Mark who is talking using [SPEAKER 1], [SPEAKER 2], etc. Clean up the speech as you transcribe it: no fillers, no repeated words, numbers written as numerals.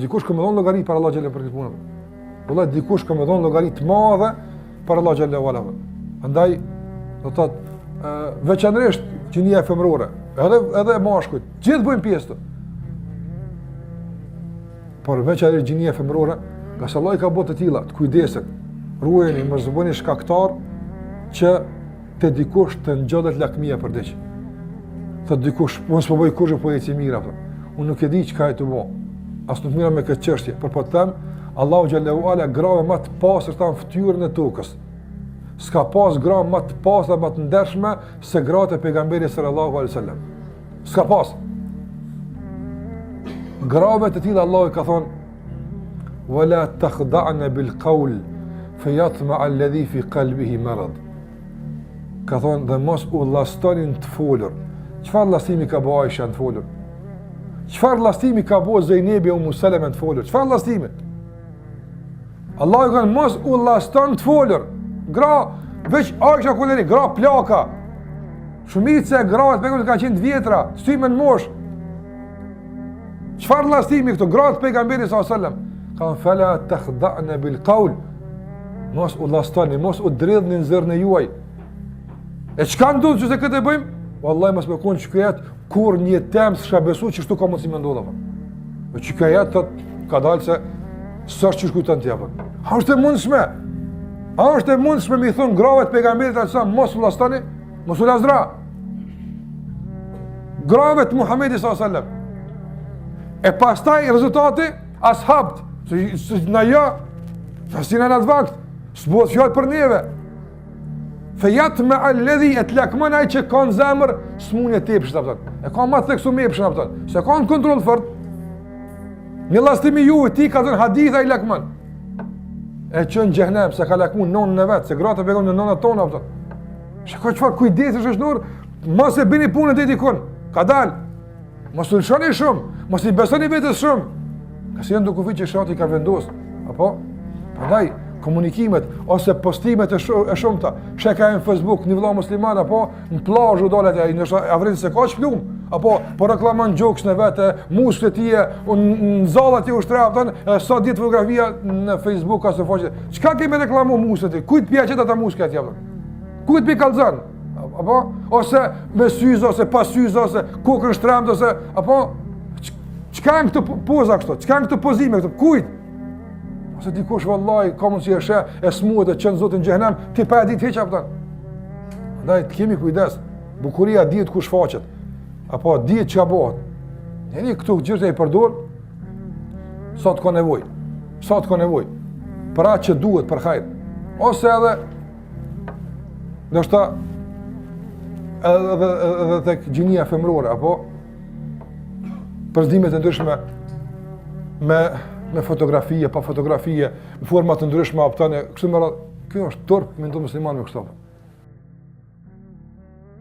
[SPEAKER 1] Dikush ka me dhonë llogari para Allahut xhele për këtë punë. Vëlla, dikush ka me dhonë llogari të madhe para Allahut xhele ve ala. Andaj, do të thotë, veçanërisht gjinia femërore, edhe, edhe mashkujt, gjithë bëjnë pjesë të. Por veçanërisht gjinia femërore, ngase Allahu i ka bo të tilla, të kujdesen, ruajeni, mos u bëni shkaktar që te dikush të ngjallet lakmia për diç. Thotë dikush, po unë s'po bëj kurgjë po eci mirë apo. Unë nuk e di çka je tu bo. As nuk merrem me këtë çështje, por po të them, Allahu xhele ve ala grave më të pastërta në fytyrën e tokës. S'ka pas gra më të pastra, më të ndershme se gratë e pejgamberit sallallahu alaihi wasallam. S'ka pas. Grave të tilla Allahu i ka thonë Wala takhda'na bil qawl fa yatma alladhi fi qalbihi marad. Ka thonë dhe mos u llastoni në të folur. Çfarë llastimi ka bo Aisha në të folur? Çfarë llastimi ka bo Zejnebi e Umu Seleme në të folur? Çfarë llastimi? Allahu ka thonë mos u llastoni në të folur. Gra, veç Aisha ku deri, gra plaka. Shumica e grave të pejgamberit kanë qenë të vjetra, s'hyjnë në moshë. Çfarë llastimi këto gratë e pejgamberit sallallahu alajhi wasallam? Ka thënë fela takhda'na bil qawl. Mos u llastoni, mos u dridhni në zërin e juaj. E çka ndodh nëse këtë e bëjmë? Wallahi mos me kon qiky ajet kurrë në jetën tem s'kisha besu që kështu ka mundësi me ndodhë. Po qiky ajet thot ka dalë se s'është qysh kujton ti apo. A është e mundshme? A është e mundshme me i thon grave të pejgamberit alajhi wasallam mos u llastoni, mos u lazdra. Grave të Muhammedit s.a.s. E pastaj rezultati, ashabët, se, se na jo, se s'jena në atë vakt, s'bohet fjalë për neve. Fe jatme alledhi e të lakmon ai që ka në zemër, smunje të epshit, apëton. E ka ma të theksu me epshin, apëton. S'e ka në kontroll fort. Një llastim i juj, ti ka thënë hadith ai lakmon. E çon n'xhehnem, se ka lakmu nonën e vet, se gratë e pejgamberit nonat tona, apëton. Shiko çfarë kujdesi shoqnor, mos e bini punën deri dikun. Ka dal. Mos u lëshoni shumë, mos i besoni vetes shumë. Ngase janë do kufi që sheriati ka vendos, apo? Prandaj komunikimet ose postimet e, shu, e shumta, sheh ka në Facebook një vëlla musliman apo në plazh u dalë ai ndoshta avrin se ka çplum, apo po reklamon gjoksin e vet, muskujt e tij, në zallat e ushtra, apo edhe sa ditë fotografia në Facebook ose faqe. Çka ke me reklamu muskujt e tij? Kujt pja qet ata muskuj atje apo? Kujt pi kallzon? Apo ose me syza ose pa syza ose kokën shtremt ose apo çka janë këto poza kështu? Çka janë këto pozime këto? Kujt? Ose dikush vallahi ka mundësi e sheh e smuhet e çon Zoti n'xhehnem, ti pa e ditë hiç apo. Andaj të kemi kujdes. Bukuria dihet ku shfaqet. Apo dihet çka bëhet. Njeri këto gjëra i përdor sa të ka nevojë. Sa të ka nevojë. Për atë që duhet për hajr. Ose edhe Ndoshta edhe edhe edhe tek gjinia femërore apo përzimet e ndryshme me me fotografie, pa fotografie, në forma të ndryshme apo tani, kështu me radhë, kjo është turp me ndodh muslimanëve kështu.